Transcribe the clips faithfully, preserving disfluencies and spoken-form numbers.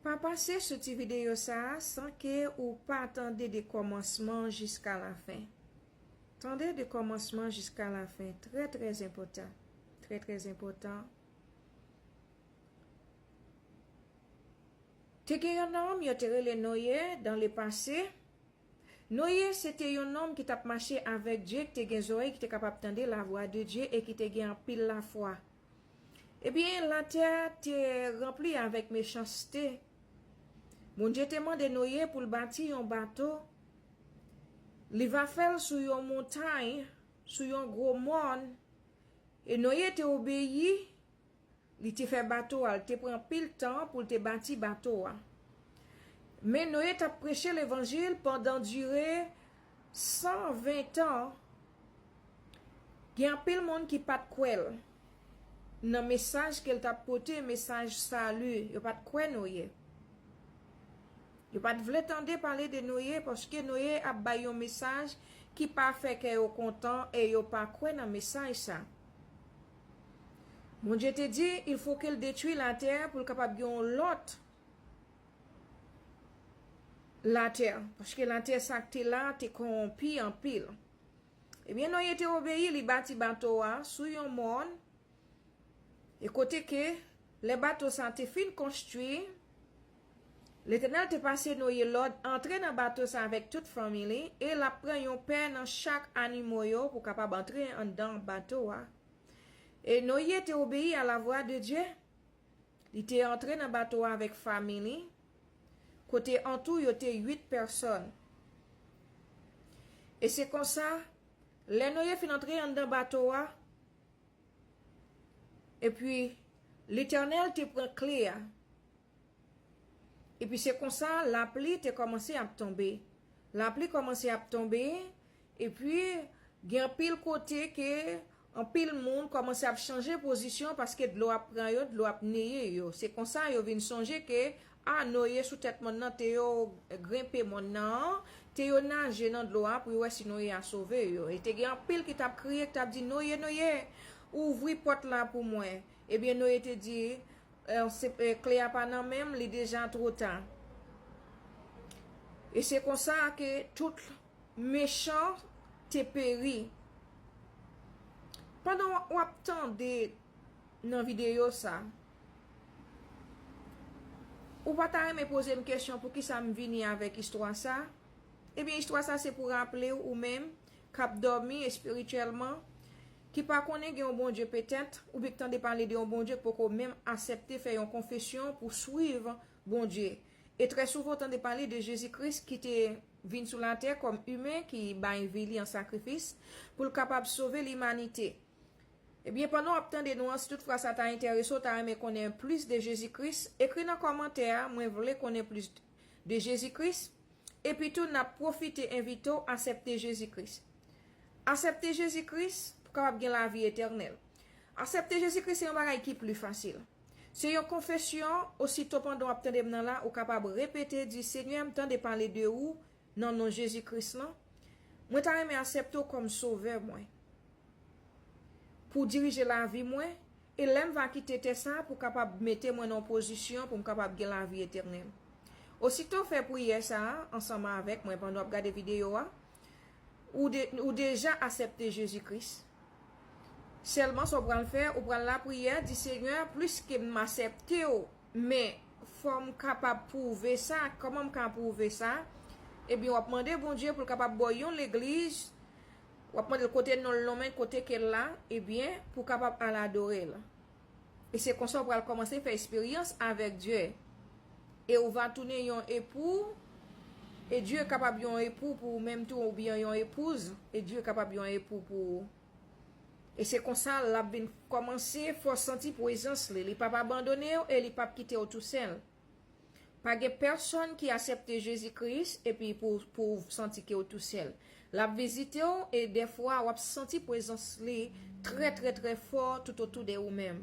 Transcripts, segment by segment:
Pa pase sou ti videyo sa a san ke ou pa tande de kòmansman jiska lafen. Tande de kòmansman jiska lafen, trè, trè enpòtan. Trè, trè enpòtan. Te gen yon nonm, yo te rele Noye, dans le passé. Noye se te yon nonm ki t ap mache avèk Dye, ki te gen zòrèy, ki te kapab tande lavwa de Dye e ki te gen anpil lafwa. Ebyen, latè a te ranpli avèk mechanste. Bondye te mande Noye pou l bati yon bato. Li va fè l sou yon montay, sou yon gwo mòn. E Noye te obeyi, li te fè bato a, li te pran anpil tan pou l te bati bato a. Men Noye t ap preche levanjil pandan dire san ven tan. Gen anpil moun ki pa t kwè l nan mesaj ke l t ap pote, mesaj sali. Yo pa t kwè Noye. Yo pa t vle tande pale de Noye, paske Noye ap bay yon mesaj ki pa fè kè yo kontan e yo pa kwè nan mesaj sa. Bondye te di, il faut ke l detwi latè pou l kapab gen yon lòt latè, paske latè sa k te la te kowonpi anpil. Ebyen, Noye te obeyi, li bati bato a sou yon mòn, e kote ke lè bato sa te fin konstwi, Letènèl te pase Noye lòd antre nan bato sa avèk tout fanmi li, e l ap pran yon pè nan chak animo yo pou kapab antre anndan bato a. E Noye te obeyi a lavwa de Dye. Li te antre nan bato a avèk fanmi li, kote antou yo te uit pèsòn. E se konsa, lè Noye fin antre anndan bato a, epi Letènèl te pran kle a. Epi se konsa, lapli te kòmanse ap tonbe. Lapli kòmanse ap tonbe, epi gen anpil kote ke anpil moun kòmanse ap chanje pozisyon paske dlo ap pran yo, dlo ap neye yo. Se konsa yo vin sonje ke, a, Noye sou tèt mòn nan, te yo grenpe mòn nan, te yo naje nan dlo a pou yo wè si Noye a sove yo. E te gen anpil ki t ap kriye, ki t ap di, "Noye, Noye, ouvri pòt la pou mwen." Ebyen, Noye te di, "Eh, se, eh, kle a pa nan men m, li deja twò ta." E se konsa ke tout mechan te peri. Pandan w ap tande nan videyo sa, ou pa ta renmen poze m kesyon poukisa m vini avèk istwa sa? Ebyen, istwa sa se pou raple w ou menm k ap dòmi espirityèlman, ki pa konnen gen yon Bondye petèt, oubyen k tande pale de yon Bondye k poko menm aksepte fè yon konfesyon pou swiv Bondye. E trè souvan w tande pale de Jezi Kris ki te vin sou latè kòm imen ki bay vi li an sakrifis pou l kapab sove limanite. Ebyen, pandan w ap tande nou an, si toutfwa sa ta enterese w, ta renmen konnen plis de Jezi Kris, ekri nan kòmantè a, "Mwen vle konnen plis de Jezi Kris." Epi tou, n ap pwofite envite w aksepte Jezi Kris. Aksepte Jezi Kris pou w kapab gen lavi etènèl. Aksepte Jezi Kris se yon bagay ki pli fasil. Se yon konfesyon, osito pandan w ap tande m nan la, ou kapab repete, di, "Senyè, m tande pale de ou nan non Jezi Kris lan. Mwen ta renmen aksepte w kòm Sovè mwen, pou w dirije lavi mwen, e lè m va kite tè sa a, pou w kapab mete mwen nan yon pozisyon pou m kapab gen lavi etènèl." Osito w fè priyè sa a ansanm avèk mwen pandan w ap gade videyo a, ou de-, ou deja aksepte Jezi Kris. Sèlman sa w pral fè, ou pral lapriyè, di, "Senyè, pliske m aksepte w, men fò m kapab pwouve sa, kòman m ka pwouve sa?" Ebyen, w ap mande Bondye pou l kapab ba w yon legliz, w ap mande l kote non l nonmen, kote ke l la, ebyen, pou w kapab al adore l. E se konsa w pral kòmanse fè esperyans avèk Dye. E ou va tounen yon epou, e Dye kapab yon epou pou ou menm tou, oubyen yon epouz, e Dye kapab yon epou pou ou. E se konsa l ap vin kòmanse fè w santi prezans li. Li p ap abandone w e li p ap kite w tousèl. Pa gen pèsonn ki aksepte Jezi Kris epi pou, pou w santi ke w tousèl. L ap vizite w e dèfwa w ap santi prezans li trè, trè, trè fò toutotou de ou menm.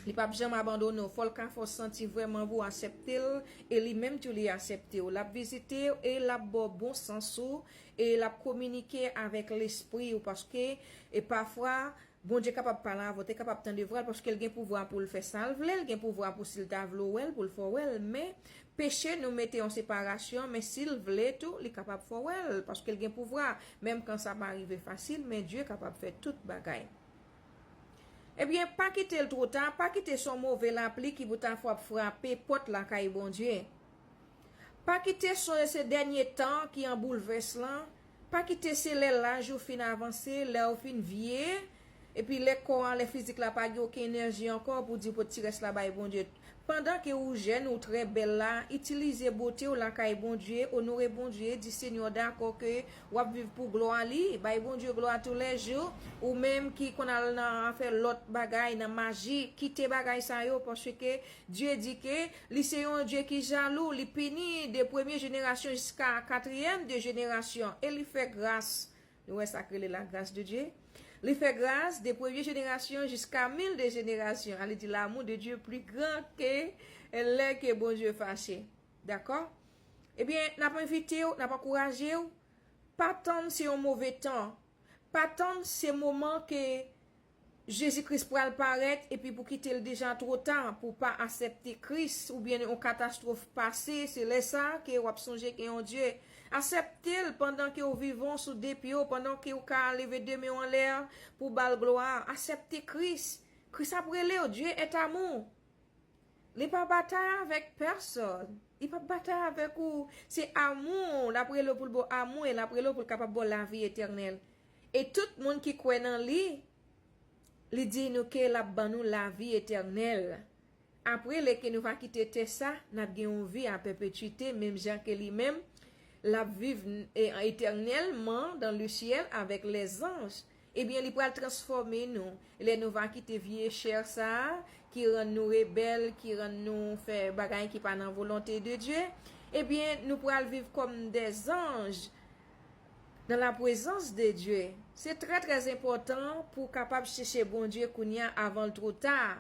Li p ap janm abandone w. Fò l ka fè w santi vrèman pou w aksepte l e li menm tou li aksepte w. L ap vizite w e l ap ba w bon sans ou e l ap kominike avèk lespri w paske e pafwa Bondye kapab pale avè w, te kapab tande vwa l, paske l gen pouvwa pou l fè sa l vle, l gen pouvwa pou si l ta vle w wè l, pou l fè w wè l, men peche nou mete yon separasyon, men si l vle tou, li kapab fè w wè l, paske l gen pouvwa, menm kan sa pa rive fasil, men Dye kapab fè tout bagay. Ebyen, pa kite l twò ta, pa kite se yon move lapli ki pou ta fè w ap frape pòt lakay Bondye. Pa kite se, se dènye tan ki an boulvès lan. Pa kite se lè laj ou fin avanse, lè ou fin vye, epi lè kò a, lè fizik la pa gen okenn enèji ankò pou di w pot ti rès la bay Bondye. Pandan ke ou jèn, ou trè bèl la, itilize bote w lakay Bondye, onore Bondye, di Senyè dakò ke w ap viv pou glwa li, bay Bondye glwa toulèjou, ou menm ki konn al nan afè lòt bagay, nan maji, kite bagay sa yo, paske Dye di ke li se yon Dye ki jalou, li pini de premye jenerasyon jiska katriyèm de jenerasyon, e li fè gras. Nou wè sa k rele la grâce de Dieu. Li fè gras de premye jenerasyon jiska mil de jenerasyon. A, li di, l'amour de Dieu plus grand que lè ke Bondye fache. Dakò? Ebyen, n ap envite w, n ap ankouraje w, pa tann se yon move tan. Pa tann se moman ke Jezi Kris pral parèt epi pou kite l deja twò ta, pou w pa aksepte Kris oubyen yon katastwòf pase, se lè sa ke w ap sonje gen yon Dye. Aksepte l pandan ke w vivan sou de pye w, pandan ke w ka leve de men w anlè pou w ba l glwa. Aksepte Kris. Kris ap rele w, Dieu est amour. Li pa batay avèk pèsòn. Li pa batay avèk ou. Se amou. L ap rele w pou l ba w amou e l ap rele w pou l kapab ba w lavi etènèl. E tout moun ki kwè nan li, li di nou ke l ap ban nou lavi etènèl. Apre, lè ke nou va kite tè sa, n ap gen yon vi a pèpetwite, menm jan ke li menm, l ap viv, e, etènèlman dans le ciel avec les anges. Ebyen, li pral transfòme nou. Lè nou va kite vye chè sa a, ki rann nou rebèl, ki rann nou fè bagay ki pa nan volonte de Dye, ebyen, nou pral viv kòm des anges dans la présence de Dieu. Se trè, trè enpòtan pou w kapab chèche Bondye kounye a avan l twò ta.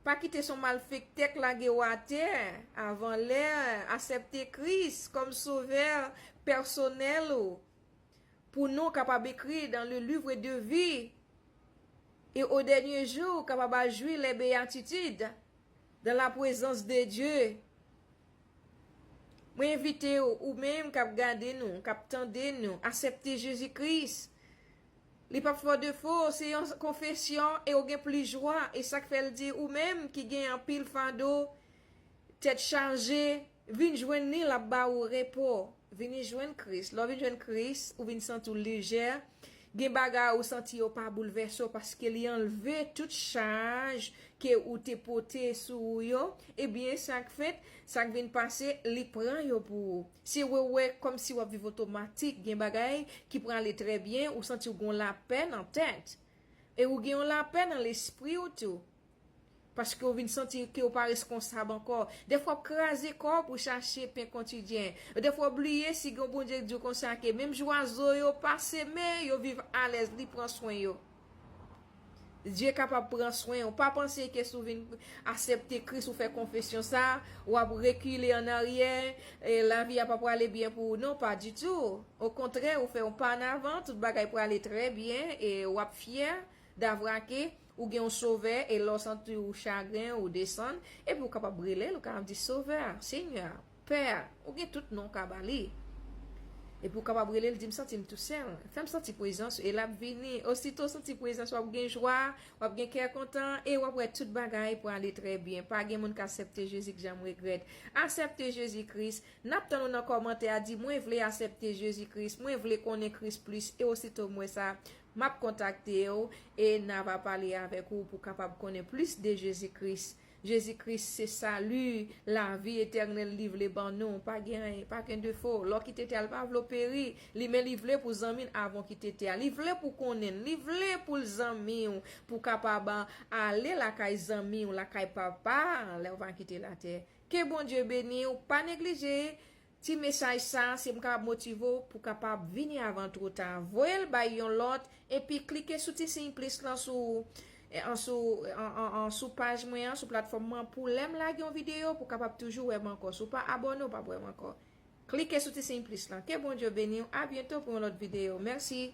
Pa kite se yon malfektè k lage w atè avan lè. Aksepte Kris kòm sovè pèsonèl ou. Pou non w kapab ekri dans le livre de vie. Et au dernier jour, w kapab al jwi les béatitudes dans la présence de Dieu. Mwen envite w, ou menm k ap gade nou, k ap tande nou, aksepte Jezi Kris. Li p ap fè w defo, se yon konfesyon e w gen plis jwa. E sa k fè l di, ou menm ki gen anpil fado, tèt chaje, vin jwenn li, l ap ba ou repo. Vini jwenn Kris. Lè w vin jwenn Kris, ou vin santi w lejè. Gen bagay ou santi yo pa boulvèse w paske li anlve tout chaj ke ou te pote sou ou yo. Ebyen, sa k fèt, sa k vin pase, li pran yo pou ou. Se wè w wè kòmsi w ap viv otomatik. Gen bagay ki prale trè byen, ou santi w gen yon lapè nan tèt. E ou gen yon lapè nan lespri w tou. Paske w vin santi ke w pa reskonsab ankò. Dèfwa w ap kraze kò w pou chache pen kotidyen. Dèfwa w bliye si gen yon Bondye k di w konsa ke menm jan zwazo yo pa semen, yo viv alèz, li pran swen yo. Dye kapab pran swen w. Pa panse ke si w vin aksepte Kris, ou fè konfesyon sa, w ap rekile ann aryè, e lavi a pa prale byen pou ou. Non, pa ditou. Okontrè, ou fè yon pa an avan, tout bagay prale trè byen, e w ap fyè davwa ke ou gen yon Sovè, e lè w santi w chagren, ou desann, epi w kapab rele l, ou kapab di, Sovè, Senyè, Pè, ou gen tout non w ka ba li. Epi w kapab rele l, di, m santi m tousèl, fè m santi prezans ou, e l ap vini. Osito w santi prezans ou, w ap gen jwa, w ap gen kè kontan, e w ap wè tout bagay prale trè byen. Pa gen moun k aksepte Jezi k janm regrèt. Aksepte Jezi Kris. N ap tann ou nan kòmantè a, di, mwen vle aksepte Jezi Kris, mwen vle konnen Kris plis, e osito m wè sa, m ap kontakte w e n a va pale avèk ou pou w kapab konnen plis de Jezi Kris. Jezi Kris se sali, lavi etènèl li vle ban nou. Pa gen anyen, pa gen defo. Lè w kite tè a, li pa vle w peri. Li, men li vle pou w zanmi l avan w kite tè a. Li vle pou w konnen l. Li vle pou l zanmi w, pou w kapab ale lakay zanmi w, lakay Papa, lè w va kite latè. Ke Bondye beni w. Pa neglije ti mesaj sa, si m kapab motive w pou w kapab vini avan twò ta. Voye l bay yon lòt, epi klike sou ti siy plis lan sou, eh, an, sou, an, an, an, sou paj mwen an, sou platfòm mwen an, pou lè m lage yon videyo, pou w kapab toujou wè m ankò. Si w pa abòne, w p ap wè m ankò. Klike sou ti siy plis lan. Ke Bondye beni w. A byento pou yon lòt videyo. Mèsi.